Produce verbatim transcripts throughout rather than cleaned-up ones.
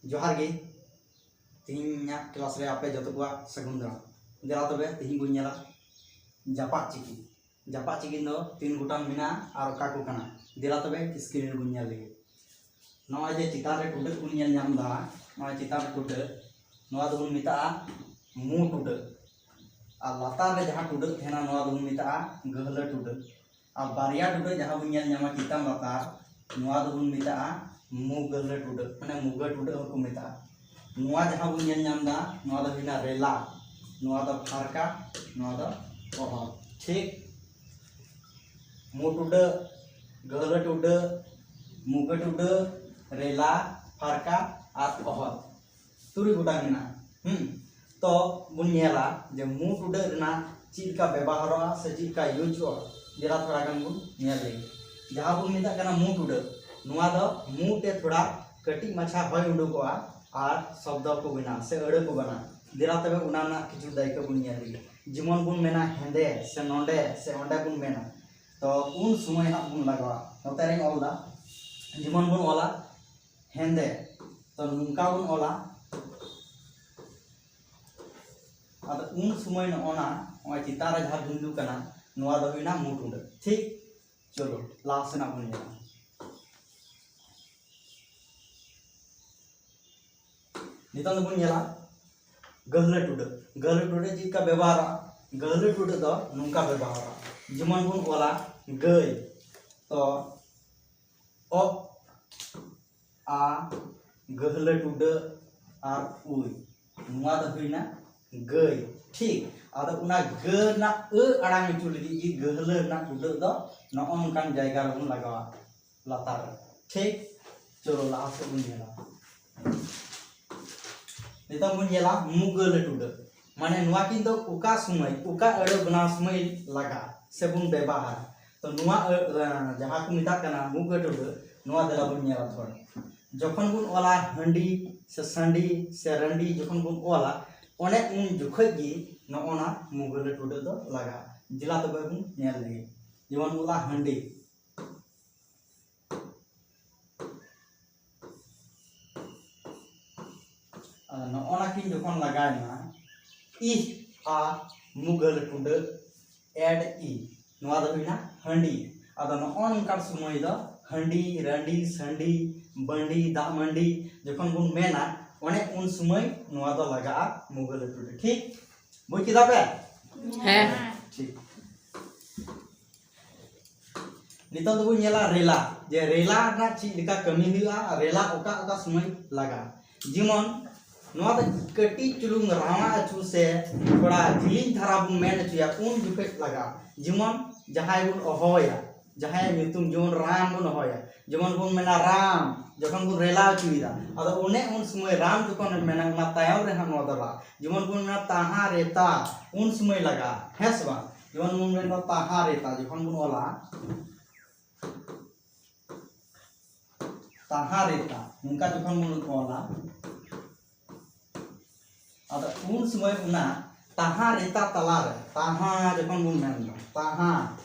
ᱡᱚᱦᱟᱨ ᱜᱮ᱾ ᱛᱮᱦᱮᱧᱟᱜ ᱠᱞᱟᱥ ᱨᱮ ᱟᱯᱮ ᱡᱚᱛᱚ ᱠᱚᱣᱟᱜ ᱥᱟᱹᱜᱩᱱ ᱫᱟᱨᱟᱢ᱾ ᱫᱮᱞᱟ ᱛᱚᱵᱮ ᱛᱮᱦᱮᱧ ᱵᱚᱱ ᱧᱮᱞᱟ ᱡᱟᱯᱟᱜ ᱪᱤᱠᱤ᱾ ᱡᱟᱯᱟᱜ ᱪᱤᱠᱤ ᱫᱚ ᱛᱤᱱ ᱜᱚᱴᱟᱝ ᱢᱮᱱᱟᱜᱼᱟ ᱟᱨ ᱚᱠᱟ ᱠᱚ ᱠᱟᱱᱟ? ᱫᱮᱞᱟ ᱛᱚᱵᱮ ᱥᱠᱨᱤᱱ ᱨᱮᱵᱚᱱ ᱧᱮᱞ ᱞᱮᱜᱮ᱾ ᱱᱚᱜᱼᱚᱭ ᱡᱮ ᱪᱮᱛᱟᱱ ᱨᱮ ᱴᱩᱰᱟᱹᱜ ᱵᱚᱱ ᱧᱮᱞ ᱧᱟᱢ ᱮᱫᱟ, ᱱᱚᱜᱼᱚᱭ ᱪᱮᱛᱟᱱ ᱨᱮ ᱴᱩᱰᱟᱹᱜ, ᱱᱚᱣᱟ ᱫᱚᱵᱚᱱ ᱢᱮᱛᱟᱜᱼᱟ ᱢᱩ ᱴᱩᱰᱟᱹᱜ᱾ ᱟᱨ ᱞᱟᱛᱟᱨ ᱨᱮ ᱡᱟᱦᱟᱸ ᱴᱩᱰᱟᱹᱜ ᱛᱟᱦᱮᱱᱟ, ᱱᱚᱣᱟ ᱫᱚᱵᱚᱱ ᱢᱮᱛᱟᱜᱼᱟ ᱜᱟᱹᱦᱞᱟᱹ ᱴᱩᱰᱟᱹᱜ᱾ ᱟᱨ ᱵᱟᱨᱭᱟ ᱴᱩᱰᱟᱹᱜ ᱡᱟᱦᱟᱸ ᱵᱚᱱ ᱧᱮᱞ ᱧᱟᱢᱟ ᱪᱮᱛᱟᱱ ᱞᱟᱛᱟᱨ, ᱱᱚᱣᱟ ᱫᱚᱵᱚᱱ ᱢᱮᱛᱟᱜᱼᱟ ᱢᱩ ᱜᱟᱹᱦᱞᱟᱹ ᱴᱩᱰᱟᱹᱜ, ᱢᱟᱱᱮ ᱢᱩᱜᱟᱹ ᱴᱩᱰᱟᱹᱜ ᱦᱚᱸᱠᱚ ᱢᱮᱛᱟᱜᱼᱟ᱾ ᱱᱚᱣᱟ ᱡᱟᱦᱟᱸ ᱵᱚᱱ ᱧᱮᱞ ᱧᱟᱢ ᱮᱫᱟ, ᱱᱚᱣᱟ ᱫᱚ ᱦᱩᱭᱱᱟ ᱨᱮᱞᱟ, ᱱᱚᱣᱟ ᱫᱚ ᱯᱷᱟᱨᱠᱟ, ᱱᱚᱣᱟ ᱫᱚ ᱚᱦᱚᱫ᱾ ᱴᱷᱤᱠ, ᱢᱩ ᱴᱩᱰᱟᱹᱜ, ᱜᱟᱹᱦᱞᱟᱹ ᱴᱩᱰᱟᱹᱜ, ᱢᱩᱜᱟᱹ ᱴᱩᱰᱟᱹᱜ, ᱨᱮᱞᱟ, ᱯᱷᱟᱨᱠᱟ ᱟᱨ ᱚᱦᱚᱫ᱾ ᱛᱩᱨᱩᱭ ᱜᱚᱴᱟᱝ ᱢᱮᱱᱟᱜᱼᱟ᱾ ᱦᱩᱸ, ᱛᱚ ᱵᱚᱱ ᱧᱮᱞᱟ ᱡᱮ ᱢᱩ ᱴᱩᱰᱟᱹᱜ ᱨᱮᱱᱟᱜ ᱪᱮᱫ ᱞᱮᱠᱟ ᱵᱮᱵᱚᱦᱟᱨᱚᱜᱼᱟ ᱥᱮ ᱪᱮᱫ ᱞᱮᱠᱟ ᱤᱭᱩᱡᱚᱜᱼᱟ, ᱡᱮᱞᱟ ᱛᱷᱚᱲᱟ ᱜᱟᱱ ᱵᱚᱱ ᱧᱮᱞ ᱞᱮᱜᱮ᱾ ᱡᱟᱦᱟᱸ ᱵᱚᱱ ᱢᱮᱛᱟᱜ ᱠᱟᱱᱟ ᱢᱩ ᱴᱩᱰᱟᱹᱜ, ᱱᱚᱣᱟ ᱫᱚ ᱢᱩ ᱛᱮ ᱛᱷᱚᱲᱟ ᱠᱟᱹᱴᱤᱡ ᱢᱟᱪᱷᱟ ᱦᱚᱭ ᱩᱰᱩᱠᱚᱜᱼᱟ ᱟᱨ ᱥᱚᱵᱫᱚ ᱠᱚ ᱵᱮᱱᱟᱣᱟ ᱥᱮ ᱟᱹᱲᱟᱹ ᱠᱚ ᱵᱮᱱᱟᱣᱟ᱾ ᱫᱮᱞᱟ ᱛᱚᱵᱮ ᱚᱱᱟ ᱨᱮᱱᱟᱜ ᱠᱤᱪᱷᱩ ᱫᱟᱹᱭᱠᱟᱹ ᱵᱚᱱ ᱧᱮᱞ ᱞᱮᱜᱮ᱾ ᱡᱮᱢᱚᱱ ᱵᱚᱱ ᱢᱮᱱᱟ ᱦᱮᱸᱫᱮ ᱥᱮ ᱱᱚᱸᱰᱮ ᱥᱮ ᱚᱸᱰᱮ ᱵᱚᱱ ᱢᱮᱱᱟ, ᱛᱚ ᱩᱱ ᱥᱚᱢᱚᱭ ᱦᱟᱸᱜ ᱵᱚᱱ ᱞᱟᱜᱟᱣᱟ᱾ ᱱᱚᱛᱮ ᱨᱮᱧ ᱚᱞ ᱮᱫᱟ, ᱡᱮᱢᱚᱱ ᱵᱚᱱ ᱚᱞᱟ ᱦᱮᱸᱫᱮ, ᱛᱚ ᱱᱚᱝᱠᱟ ᱵᱚᱱ ᱚᱞᱟ᱾ ᱟᱫᱚ ᱩᱱ ᱥᱚᱢᱚᱭ ᱱᱚᱜᱼᱚ ᱱᱟ, ᱱᱚᱜᱼᱚᱭ ᱪᱮᱛᱟᱱ ᱨᱮ ᱡᱟᱦᱟᱸ ᱵᱤᱱᱫᱩ ᱠᱟᱱᱟ, ᱱᱚᱣᱟ ᱫᱚ ᱦᱩᱭᱱᱟ ᱢᱩ ᱴᱩᱰᱟᱹᱜ᱾ ᱴᱷᱤᱠ, ᱪᱚᱞᱚ ᱞᱟᱦᱟ ᱥᱮᱱᱟᱜ ᱵᱚᱱ ᱧᱮᱞᱟ᱾ ᱱᱤᱛᱚᱝ ᱫᱚᱵᱚᱱ ᱧᱮᱞᱟ ᱜᱟᱹᱦᱞᱟᱹ ᱴᱩᱰᱟᱹᱜ᱾ ᱜᱟᱹᱦᱞᱟᱹ ᱴᱩᱰᱟᱹᱜ ᱪᱮᱫ ᱞᱮᱠᱟ ᱵᱮᱵᱚᱦᱟᱨᱟ? ᱜᱟᱹᱦᱞᱟᱹ ᱴᱩᱰᱟᱹᱜ ᱫᱚ ᱱᱚᱝᱠᱟ ᱵᱮᱵᱚᱦᱟᱨᱟ, ᱡᱮᱢᱚᱱ ᱵᱚᱱ ᱚᱞᱟ ᱜᱟᱹᱭ, ᱛᱚ ᱚᱜ ᱟ ᱜᱟᱹᱦᱞᱟᱹ ᱴᱩᱰᱟᱹᱜ ᱟᱨ ᱩᱭ, ᱱᱚᱣᱟ ᱫᱚ ᱦᱩᱭᱱᱟ ᱜᱟᱹᱭ᱾ ᱴᱷᱤᱠ, ᱟᱫᱚ ᱚᱱᱟ ᱜᱟᱹ ᱨᱮᱱᱟᱜ ᱟᱹ ᱟᱲᱟᱝ ᱦᱚᱪᱚ ᱞᱟᱹᱜᱤᱫ ᱜᱮ ᱜᱟᱹᱦᱞᱟᱹ ᱨᱮᱱᱟᱜ ᱴᱩᱰᱟᱹᱜ ᱫᱚ ᱱᱚᱜᱼᱚ ᱱᱚᱝᱠᱟᱱ ᱡᱟᱭᱜᱟ ᱨᱮᱵᱚᱱ ᱞᱟᱜᱟᱣᱟ, ᱞᱟᱛᱟᱨ ᱨᱮ᱾ ᱴᱷᱤᱠ, ᱪᱚᱞᱚ ᱞᱟᱦᱟ ᱥᱮᱫ ᱵᱚᱱ ᱧᱮᱞᱟ᱾ ᱱᱤᱛᱚᱝ ᱵᱚᱱ ᱧᱮᱞᱟ ᱢᱩᱜᱟᱹᱞᱟᱹ ᱴᱩᱰᱟᱹᱜ, ᱢᱟᱱᱮ ᱱᱚᱣᱟ ᱠᱤᱱ ᱫᱚ ᱚᱠᱟ ᱥᱚᱢᱚᱭ, ᱚᱠᱟ ᱟᱹᱲᱟᱹ ᱵᱮᱱᱟᱣ ᱥᱚᱢᱚᱭ ᱞᱟᱜᱟᱜᱼᱟ ᱥᱮᱵᱚᱱ ᱵᱮᱵᱚᱦᱟᱨᱟ᱾ ᱛᱚ ᱱᱚᱣᱟ ᱟᱹ-, ᱟᱹ, ᱡᱟᱦᱟᱸ ᱠᱚ ᱢᱮᱛᱟᱜ ᱠᱟᱱᱟ ᱢᱩᱜᱟᱹ ᱴᱩᱰᱟᱹᱜ, ᱱᱚᱣᱟ ᱫᱮᱞᱟ ᱵᱚᱱ ᱧᱮᱞᱟ ᱛᱷᱚᱲᱟ᱾ ᱡᱚᱠᱷᱚᱱ ᱵᱚᱱ ᱚᱞᱟ ᱦᱟᱺᱰᱤ ᱥᱮ ᱥᱟᱺᱰᱤ ᱥᱮ ᱨᱟᱺᱰᱤ, ᱡᱚᱠᱷᱚᱱ ᱵᱚᱱ ᱚᱞᱟ, ᱚᱱᱮ ᱩᱱ ᱡᱚᱠᱷᱚᱡ ᱜᱮ ᱱᱚᱜᱼᱚ ᱱᱟ ᱢᱩᱜᱟᱹᱞᱟᱹ ᱴᱩᱰᱟᱹᱜ ᱫᱚ ᱞᱟᱜᱟᱜᱼᱟ᱾ ᱫᱮᱞᱟ ᱛᱚᱵᱮ ᱵᱚᱱ ᱧᱮᱞ ᱞᱮᱜᱮ᱾ ᱡᱮᱢᱚᱱ ᱚᱞᱟ ᱦᱟᱺᱰᱤ, ᱞᱟᱜᱟᱣᱮᱱᱟ, ᱤᱦ ᱟ ᱢᱩᱜᱟᱹᱞ ᱴᱩᱰᱟᱹᱜ ᱮᱰ ᱤ, ᱱᱚᱣᱟ ᱫᱚ ᱦᱩᱭᱱᱟ ᱦᱟᱺᱰᱤ᱾ ᱟᱫᱚ ᱱᱚᱜᱼᱚ ᱱᱚᱝᱠᱟᱱ ᱥᱚᱢᱚᱭ ᱫᱚ ᱦᱟᱺᱰᱤ ᱨᱟᱺᱰᱤ ᱥᱟᱺᱰᱤ ᱵᱟᱺᱰᱤ ᱫᱟᱜ ᱢᱟᱺᱰᱤ ᱡᱚᱠᱷᱚᱱ ᱵᱚᱱ ᱢᱮᱱᱟ, ᱚᱱᱮ ᱩᱱ ᱥᱚᱢᱚᱭ ᱱᱚᱣᱟ ᱫᱚ ᱞᱟᱜᱟᱜᱼᱟ ᱢᱩᱜᱟᱹᱞ ᱴᱩᱰᱟᱹᱜ᱾ ᱴᱷᱤᱠ? ᱵᱩᱡᱽ ᱠᱮᱫᱟ ᱯᱮ? ᱦᱮᱸ᱾ ᱴᱷᱤᱠ᱾ ᱱᱤᱛᱚᱜ ᱫᱚᱵᱚᱱ ᱧᱮᱞᱟ ᱨᱮᱞᱟ, ᱡᱮ ᱨᱮᱞᱟ ᱨᱮᱱᱟᱜ ᱪᱮᱫ ᱞᱮᱠᱟ ᱠᱟᱹᱢᱤ ᱦᱩᱭᱩᱜᱼᱟ ᱟᱨ ᱨᱮᱞᱟ ᱚᱠᱟ ᱚᱠᱟ ᱥᱚᱢᱚᱭ ᱞᱟᱜᱟᱜᱼᱟ᱾ ᱡᱮᱢᱚᱱ ᱱᱚᱣᱟ ᱫᱚ ᱠᱟᱹᱴᱤᱡ ᱪᱩᱞᱩᱝ ᱨᱟᱣᱟ ᱟᱹᱪᱩ ᱥᱮ ᱛᱷᱚᱲᱟ ᱡᱤᱞᱤᱧ ᱫᱷᱟᱨᱟ ᱵᱚᱱ ᱢᱮᱱ ᱦᱚᱪᱚᱭᱟ, ᱩᱱ ᱡᱚᱠᱷᱚᱡ ᱞᱟᱜᱟᱜᱼᱟ᱾ ᱡᱮᱢᱚᱱ ᱡᱟᱦᱟᱸᱭ ᱵᱚᱱ ᱦᱚᱦᱚᱣᱟᱭᱟ, ᱡᱟᱦᱟᱸᱭᱟᱜ ᱧᱩᱛᱩᱢ ᱡᱮᱢᱚᱱ ᱨᱟᱢ ᱵᱚᱱ ᱦᱚᱦᱚᱭᱟ, ᱡᱮᱢᱚᱱ ᱵᱚᱱ ᱢᱮᱱᱟ ᱨᱟᱢ, ᱡᱚᱠᱷᱚᱱ ᱵᱚᱱ ᱨᱮᱞᱟ ᱦᱚᱪᱚᱭᱮᱫᱟ, ᱟᱫᱚ ᱚᱱᱮ ᱩᱱ ᱥᱚᱢᱚᱭ ᱨᱟᱢ ᱡᱚᱠᱷᱚᱱ ᱮᱢ ᱢᱮᱱᱟ, ᱚᱱᱟ ᱛᱟᱭᱚᱢ ᱨᱮ ᱦᱟᱸᱜ ᱱᱚᱣᱟ ᱫᱚ ᱨᱟ᱾ ᱡᱮᱢᱚᱱ ᱵᱚᱱ ᱢᱮᱱᱟ ᱛᱟᱦᱟ ᱨᱮᱛᱟ, ᱩᱱ ᱥᱚᱢᱚᱭ ᱞᱟᱜᱟᱜᱼᱟ, ᱦᱮᱸ ᱥᱮ ᱵᱟᱝ? ᱡᱮᱢᱚᱱ ᱵᱚᱱ ᱢᱮᱱᱟ ᱛᱟᱦᱟ ᱨᱮᱛᱟ, ᱡᱚᱠᱷᱚᱱ ᱵᱚᱱ ᱚᱞᱟ ᱛᱟᱦᱟ ᱨᱮᱛᱟ, ᱱᱚᱝᱠᱟ ᱡᱚᱠᱷᱚᱱ ᱵᱚᱱ ᱚᱞᱟ, ᱟᱫᱚ ᱩᱱ ᱥᱚᱢᱚᱭ ᱚᱱᱟ ᱛᱟᱦᱟ ᱨᱮᱛᱟ ᱛᱟᱞᱟᱨᱮ, ᱛᱟᱦᱟ ᱡᱚᱠᱷᱚᱱ ᱵᱚᱱ ᱢᱮᱱᱫᱟ, ᱛᱟᱦᱟ,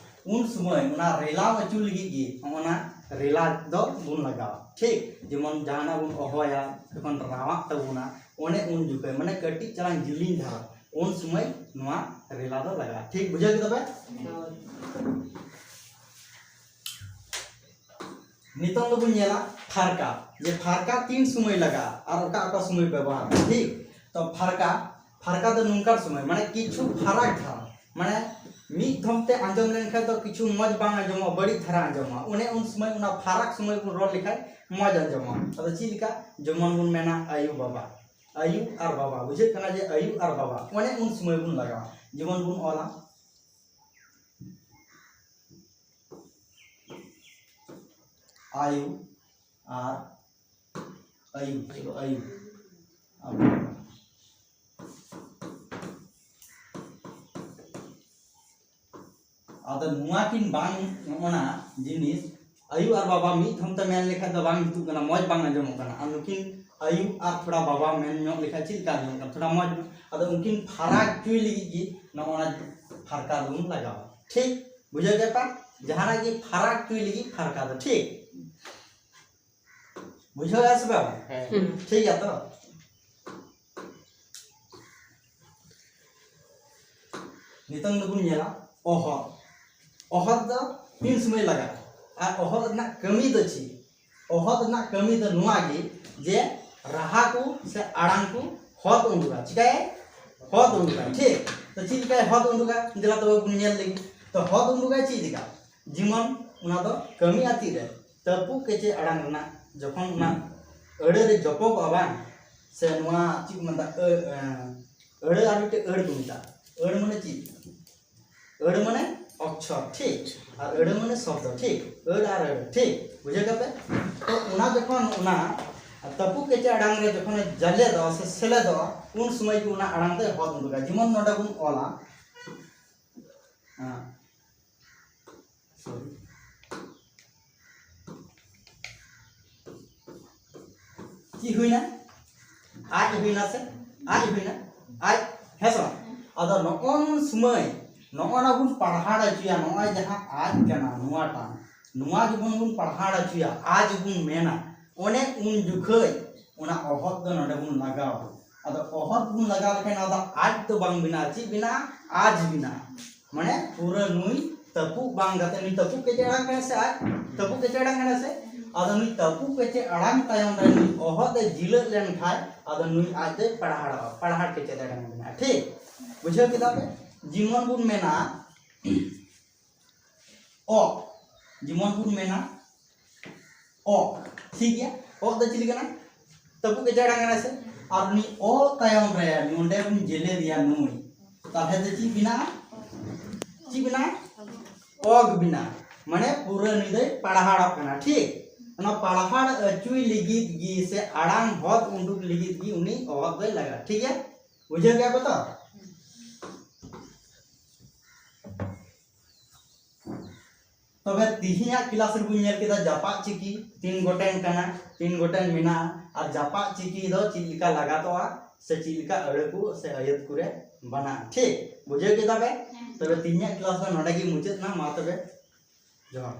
ᱩᱱ ᱥᱚᱢᱚᱭ ᱚᱱᱟ ᱨᱮᱞᱟ ᱟᱹᱪᱩᱨ ᱞᱟᱹᱜᱤᱫ ᱜᱮ ᱚᱱᱟ ᱨᱮᱞᱟ ᱫᱚ ᱵᱚᱱ ᱞᱟᱜᱟᱣᱟ᱾ ᱴᱷᱤᱠ? ᱡᱮᱢᱚᱱ ᱡᱟᱦᱟᱱᱟᱜ ᱵᱚᱱ ᱦᱚᱦᱚᱭᱟ, ᱡᱚᱠᱷᱚᱱ ᱨᱟᱣᱟᱜ ᱛᱟᱵᱚᱱᱟ, ᱚᱱᱮ ᱩᱱ ᱡᱚᱠᱷᱚᱱ, ᱢᱟᱱᱮ ᱠᱟᱹᱴᱤᱡ ᱪᱟᱞᱟᱝ ᱡᱤᱞᱤᱧ ᱫᱷᱟᱨᱟ, ᱩᱱ ᱥᱚᱢᱚᱭ ᱱᱚᱣᱟ ᱨᱮᱞᱟ ᱫᱚ ᱞᱟᱜᱟᱜᱼᱟ᱾ ᱴᱷᱤᱠ? ᱵᱩᱡᱷᱟᱹᱣ ᱠᱮᱫᱟ ᱯᱮ? ᱱᱤᱛᱚᱝ ᱫᱚᱵᱚᱱ ᱧᱮᱞᱟ ᱯᱷᱟᱨᱠᱟ, ᱡᱮ ᱯᱷᱟᱨᱠᱟ ᱛᱤᱱ ᱥᱚᱢᱚᱭ ᱞᱟᱜᱟᱜᱼᱟ ᱟᱨ ᱚᱠᱟ ᱚᱠᱟ ᱥᱚᱢᱚᱭ ᱵᱮᱵᱚᱦᱟᱨᱟ᱾ ᱴᱷᱤᱠ? ᱛᱚ ᱯᱷᱟᱨᱠᱟ, ᱯᱷᱟᱨᱠᱟ ᱫᱚ ᱱᱚᱝᱠᱟᱱ ᱥᱚᱢᱚᱭ, ᱢᱟᱱᱮ ᱠᱤᱪᱷᱩ ᱯᱷᱟᱨᱟᱠ ᱫᱷᱟᱨᱟ, ᱢᱟᱱᱮ ᱢᱤᱫ ᱫᱷᱚᱢ ᱛᱮ ᱟᱸᱡᱚᱢ ᱞᱮᱱᱠᱷᱟᱱ ᱫᱚ ᱠᱤᱪᱷᱩ ᱢᱚᱡᱽ ᱵᱟᱝ ᱟᱸᱡᱚᱢᱚᱜᱼᱟ, ᱵᱟᱹᱲᱤᱡ ᱫᱷᱟᱨᱟ ᱟᱸᱡᱚᱢᱚᱜᱼᱟ᱾ ᱚᱱᱮ ᱩᱱ ᱥᱚᱢᱚᱭ ᱚᱱᱟ ᱯᱷᱟᱨᱟᱠ ᱥᱚᱢᱚᱭ ᱵᱚᱱ ᱨᱚᱲ ᱞᱮᱠᱷᱟᱱ ᱢᱚᱡᱽ ᱟᱸᱡᱚᱢᱚᱜᱼᱟ᱾ ᱟᱫᱚ ᱪᱮᱫ ᱞᱮᱠᱟ? ᱡᱮᱢᱚᱱ ᱵᱚᱱ ᱢᱮᱱᱟ ᱟᱭᱳ ᱵᱟᱵᱟ, ᱟᱭᱳ ᱟᱨ ᱵᱟᱵᱟ, ᱵᱩᱡᱷᱟᱹᱜ ᱠᱟᱱᱟ ᱡᱮ ᱟᱭᱳ ᱟᱨ ᱵᱟᱵᱟ, ᱚᱱᱮ ᱩᱱ ᱥᱚᱢᱚᱭ ᱵᱚᱱ ᱞᱟᱜᱟᱣᱟ᱾ ᱡᱮᱢᱚᱱ ᱵᱚᱱ ᱚᱞᱟ ᱟᱭᱳ ᱟᱨ ᱟᱭᱳ, ᱟᱭᱳ, ᱟᱭᱳ᱾ ᱟᱫᱚ ᱱᱚᱣᱟ ᱠᱤᱱ ᱵᱟᱝ, ᱱᱚᱜᱼᱚᱱᱟ ᱡᱤᱱᱤᱥ ᱟᱭᱳ ᱟᱨ ᱵᱟᱵᱟ ᱢᱤᱫ ᱫᱷᱚᱢ ᱛᱮ ᱢᱮᱱ ᱞᱮᱠᱷᱟᱱ ᱫᱚ ᱵᱟᱝ ᱡᱩᱛᱩᱜ ᱠᱟᱱᱟ, ᱢᱚᱡᱽ ᱵᱟᱝ ᱟᱸᱡᱚᱢᱚᱜ ᱠᱟᱱᱟ᱾ ᱟᱨ ᱱᱩᱠᱤᱱ ᱟᱭᱳ ᱟᱨ ᱛᱷᱚᱲᱟ ᱵᱟᱵᱟ ᱢᱮᱱ ᱧᱚᱜ ᱞᱮᱠᱷᱟᱱ ᱪᱮᱫ ᱞᱮᱠᱟ ᱟᱸᱡᱚᱢᱚᱜ ᱠᱟᱱᱟ? ᱛᱷᱚᱲᱟ ᱢᱚᱡᱽ᱾ ᱟᱫᱚ ᱩᱱᱠᱤᱱ ᱯᱷᱟᱨᱟᱠ ᱦᱚᱪᱚᱭ ᱞᱟᱹᱜᱤᱫ ᱜᱮ ᱱᱚᱜᱼᱚᱱᱟ ᱯᱷᱟᱨᱠᱟ ᱫᱚᱵᱚᱱ ᱞᱟᱜᱟᱣᱟ᱾ ᱴᱷᱤᱠ? ᱵᱩᱡᱷᱟᱹᱣ ᱜᱮᱯᱮ? ᱡᱟᱦᱟᱱᱟᱜ ᱜᱮ ᱯᱷᱟᱨᱟᱠ ᱦᱚᱪᱚᱭ ᱞᱟᱹᱜᱤᱫ ᱯᱷᱟᱨᱠᱟ ᱫᱚ᱾ ᱴᱷᱤᱠ? ᱵᱩᱡᱷᱟᱹᱣ ᱜᱮ ᱥᱮ ᱵᱟᱝ? ᱦᱮᱸ᱾ ᱦᱩᱸ᱾ ᱴᱷᱤᱠ ᱜᱮᱭᱟ ᱛᱚ? ᱱᱤᱛᱚᱝ ᱫᱚᱵᱚᱱ ᱧᱮᱞᱟ ᱚᱦᱚᱫ᱾ ᱚᱦᱚᱫ ᱫᱚ ᱛᱤᱱ ᱥᱚᱢᱚᱭ ᱞᱟᱜᱟᱜᱼᱟ ᱟᱨ ᱚᱦᱚᱫ ᱨᱮᱱᱟᱜ ᱠᱟᱹᱢᱤ ᱫᱚ ᱪᱮᱫ? ᱚᱦᱚᱫ ᱨᱮᱱᱟᱜ ᱠᱟᱹᱢᱤ ᱫᱚ ᱱᱚᱣᱟ ᱜᱮ ᱡᱮ ᱨᱟᱦᱟ ᱠᱚ ᱥᱮ ᱟᱲᱟᱝ ᱠᱚ ᱦᱚᱫ ᱩᱰᱩᱠᱟ᱾ ᱪᱤᱠᱟᱭᱟᱭ? ᱦᱚᱫ ᱩᱰᱩᱠᱟ᱾ ᱴᱷᱤᱠ᱾ ᱛᱚ ᱪᱮᱫ ᱞᱮᱠᱟᱭ ᱦᱚᱫ ᱩᱰᱩᱠᱟ? ᱫᱮᱞᱟ ᱛᱚᱵᱮ ᱵᱚᱱ ᱧᱮᱞ ᱞᱮᱜᱮ᱾ ᱛᱚ ᱦᱚᱫ ᱩᱰᱩᱠᱟᱭ ᱪᱮᱫ ᱞᱮᱠᱟ? ᱡᱮᱢᱚᱱ ᱚᱱᱟ ᱫᱚ ᱠᱟᱹᱢᱤ ᱟᱹᱛᱤ ᱨᱮ ᱛᱟᱹᱯᱩ ᱠᱮᱪᱮ ᱟᱲᱟᱝ ᱨᱮᱱᱟᱜ ᱡᱚᱠᱷᱚᱱ ᱚᱱᱟ ᱟᱹᱲᱟᱹ ᱨᱮ ᱡᱚᱯᱚᱜᱚᱜᱼᱟ ᱵᱟᱝ, ᱥᱮ ᱱᱚᱣᱟ ᱪᱮᱫ ᱠᱚ ᱢᱮᱛᱟᱜᱼᱟ, ᱟᱹ-, ᱟᱹ-, ᱟᱹᱲᱟᱹ ᱟᱨ ᱢᱤᱫᱴᱮᱡ ᱟᱹᱲ ᱠᱚ ᱢᱮᱛᱟᱜᱼᱟ᱾ ᱟᱹᱲ ᱢᱟᱱᱮ ᱪᱮᱫ? ᱟᱹᱲ ᱢᱟᱱᱮ ᱚᱠᱪᱷᱚᱨ, ᱴᱷᱤᱠ, ᱟᱨ ᱟᱹᱲ ᱢᱟᱱᱮ ᱥᱚᱵᱫᱚ, ᱴᱷᱤᱠ, ᱟᱹᱲ ᱟᱨ ᱟᱹᱲ, ᱴᱷᱤᱠ, ᱵᱩᱡᱷᱟᱹᱣ ᱠᱟᱛᱮ? ᱛᱚ ᱚᱱᱟ ᱡᱚᱠᱷᱚᱱ ᱚᱱᱟ ᱛᱟᱹᱯᱩ ᱠᱮᱪᱮ ᱟᱲᱟᱝ ᱨᱮ ᱡᱚᱠᱷᱚᱱᱮ ᱡᱟᱞᱮᱫᱚᱜᱼᱟ ᱥᱮ ᱥᱮᱞᱮᱫᱚᱜᱼᱟ, ᱩᱱ ᱥᱚᱢᱚᱭ ᱜᱮ ᱚᱱᱟ ᱟᱲᱟᱝ ᱫᱚᱭ ᱦᱚᱫ ᱩᱰᱩᱠᱟ᱾ ᱡᱮᱢᱚᱱ ᱱᱚᱰᱮ ᱵᱚᱱ ᱚᱞᱟ, ᱦᱮᱸ, sorry᱾ ᱪᱮᱫ ᱦᱩᱭᱱᱟ? ᱟᱡ ᱦᱩᱭᱱᱟ ᱥᱮ? ᱟᱡ ᱦᱩᱭᱱᱟ? ᱟᱡ, ᱦᱮᱸ ᱥᱮ ᱵᱟᱝ? ᱟᱫᱚ ᱱᱚᱜᱼᱚ ᱱᱩᱱ ᱥᱚᱢᱚᱭ ᱱᱚᱜᱼᱚ ᱱᱟ ᱵᱚᱱ ᱯᱟᱲᱦᱟᱲ ᱦᱚᱪᱚᱭᱟ, ᱱᱚᱜᱼᱚᱭ ᱡᱟᱦᱟᱸ ᱟᱡ ᱠᱟᱱᱟ ᱱᱚᱣᱟᱴᱟᱜ, ᱱᱚᱣᱟ ᱜᱮᱵᱚᱱ ᱵᱚᱱ ᱯᱟᱲᱦᱟᱲ ᱦᱚᱪᱚᱭᱟ, ᱟᱡ ᱵᱚᱱ ᱢᱮᱱᱟ, ᱚᱱᱮ ᱩᱱ ᱡᱚᱠᱷᱚᱡ ᱚᱱᱟ ᱚᱦᱚᱫ ᱫᱚ ᱱᱚᱰᱮ ᱵᱚᱱ ᱞᱟᱜᱟᱣᱟ᱾ ᱟᱫᱚ ᱚᱦᱚᱫ ᱵᱚᱱ ᱞᱟᱜᱟᱣ ᱞᱮᱠᱷᱟᱱ ᱱᱚᱣᱟ ᱫᱚ ᱟᱡ ᱫᱚ ᱵᱟᱝ ᱵᱮᱱᱟᱜᱼᱟ, ᱪᱮᱫ ᱵᱮᱱᱟᱜᱼᱟ? ᱟᱡ ᱵᱮᱱᱟᱜᱼᱟ᱾ ᱢᱟᱱᱮ ᱯᱩᱨᱟᱹ ᱱᱩᱭ ᱛᱟᱹᱯᱩᱜ ᱵᱟᱝ ᱠᱟᱛᱮ, ᱱᱩᱭ ᱛᱟᱹᱯᱩᱜ ᱠᱮᱪᱮ ᱟᱲᱟᱝ ᱠᱟᱱᱟ ᱥᱮ ᱟᱡ? ᱛᱟᱹᱯᱩᱜ ᱠᱮᱪᱮ ᱟᱲᱟᱝ ᱠᱟᱱᱟ ᱥᱮ? ᱟᱫᱚ ᱱᱩᱭ ᱛᱟᱹᱯᱩᱜ ᱠᱮᱪᱮ ᱟᱲᱟᱝ ᱛᱟᱭᱚᱢ ᱨᱮ ᱱᱩᱭ ᱚᱦᱚᱫ ᱮ ᱡᱤᱞᱟᱹᱜ ᱞᱮᱱ ᱠᱷᱟᱡ, ᱟᱫᱚ ᱱᱩᱭ ᱟᱡ ᱫᱚᱭ ᱯᱟᱲᱦᱟᱲᱚᱜᱼᱟ, ᱯᱟᱲᱦᱟᱲ ᱠᱮᱪᱮ ᱟᱲᱟᱝ ᱵᱮᱱᱟᱜᱼᱟ᱾ ᱴᱷᱤᱠ? ᱵᱩᱡᱷᱟᱹᱣ ᱠᱮᱫᱟ ᱯᱮ? ᱡᱮᱢᱚᱱ ᱵᱚᱱ ᱢᱮᱱᱟ ᱚ, ᱡᱮᱢᱚᱱ ᱵᱚᱱ ᱢᱮᱱᱟ ᱚ, ᱴᱷᱤᱠ ᱜᱮᱭᱟ? ᱚ ᱫᱚ ᱪᱤᱞᱤ ᱠᱟᱱᱟ? ᱛᱟᱹᱯᱩᱜ ᱠᱮᱪᱮ ᱟᱲᱟᱝ ᱠᱟᱱᱟ ᱥᱮ? ᱟᱨ ᱩᱱᱤ ᱚ ᱛᱟᱭᱚᱢ ᱨᱮ ᱱᱚᱰᱮ ᱵᱚᱱ ᱡᱮᱞᱮᱫᱮᱭᱟ ᱱᱩᱭ, ᱛᱟᱦᱞᱮ ᱫᱚ ᱪᱮᱫ ᱵᱮᱱᱟᱜᱼᱟ? ᱪᱮᱫ ᱵᱮᱱᱟᱜᱼᱟ? ᱚᱜ ᱵᱮᱱᱟᱜᱼᱟ᱾ ᱢᱟᱱᱮ ᱯᱩᱨᱟᱹ ᱱᱩᱭ ᱫᱚᱭ ᱯᱟᱲᱦᱟᱲᱚᱜ ᱠᱟᱱᱟ, ᱴᱷᱤᱠ? ᱚᱱᱟ ᱯᱟᱲᱦᱟᱲ ᱟᱹᱪᱩᱭ ᱞᱟᱹᱜᱤᱫ ᱜᱮ ᱥᱮ ᱟᱲᱟᱝ ᱦᱚᱫ ᱩᱰᱩᱠ ᱞᱟᱹᱜᱤᱫ ᱜᱮ ᱩᱱᱤ ᱚᱦᱚᱫ ᱫᱚᱭ ᱞᱟᱜᱟᱜᱼᱟ, ᱴᱷᱤᱠ ᱜᱮᱭᱟ? ᱵᱩᱡᱷᱟᱹᱣ ᱜᱮᱭᱟ ᱯᱮ ᱛᱚ? ᱛᱚᱵᱮ ᱛᱤᱦᱤᱧᱟᱜ ᱠᱞᱟᱥ ᱨᱮᱵᱚᱱ ᱧᱮᱞ ᱠᱮᱫᱟ ᱡᱟᱯᱟᱜ ᱪᱤᱠᱤ ᱛᱤᱱ ᱜᱚᱴᱮᱱ ᱠᱟᱱᱟ, ᱛᱤᱱ ᱜᱚᱴᱮᱱ ᱢᱮᱱᱟᱜᱼᱟ, ᱟᱨ ᱡᱟᱯᱟᱜ ᱪᱤᱠᱤ ᱫᱚ ᱪᱮᱫ ᱞᱮᱠᱟ ᱞᱟᱜᱟᱛᱚᱜᱼᱟ ᱥᱮ ᱪᱮᱫ ᱞᱮᱠᱟ ᱟᱹᱲᱟᱹ ᱠᱚ ᱥᱮ ᱟᱹᱭᱟᱹᱛ ᱠᱚᱨᱮ ᱵᱟᱱᱟᱜᱼᱟ᱾ ᱴᱷᱤᱠ? ᱵᱩᱡᱷᱟᱹᱣ ᱠᱮᱫᱟ ᱯᱮ? ᱛᱚᱵᱮ ᱛᱤᱦᱤᱧᱟᱜ ᱠᱞᱟᱥ ᱫᱚ ᱱᱚᱰᱮ ᱜᱮ ᱢᱩᱪᱟᱹᱫ ᱮᱱᱟ᱾ ᱢᱟ ᱛᱚᱵᱮ ᱡᱚᱦᱟᱨ᱾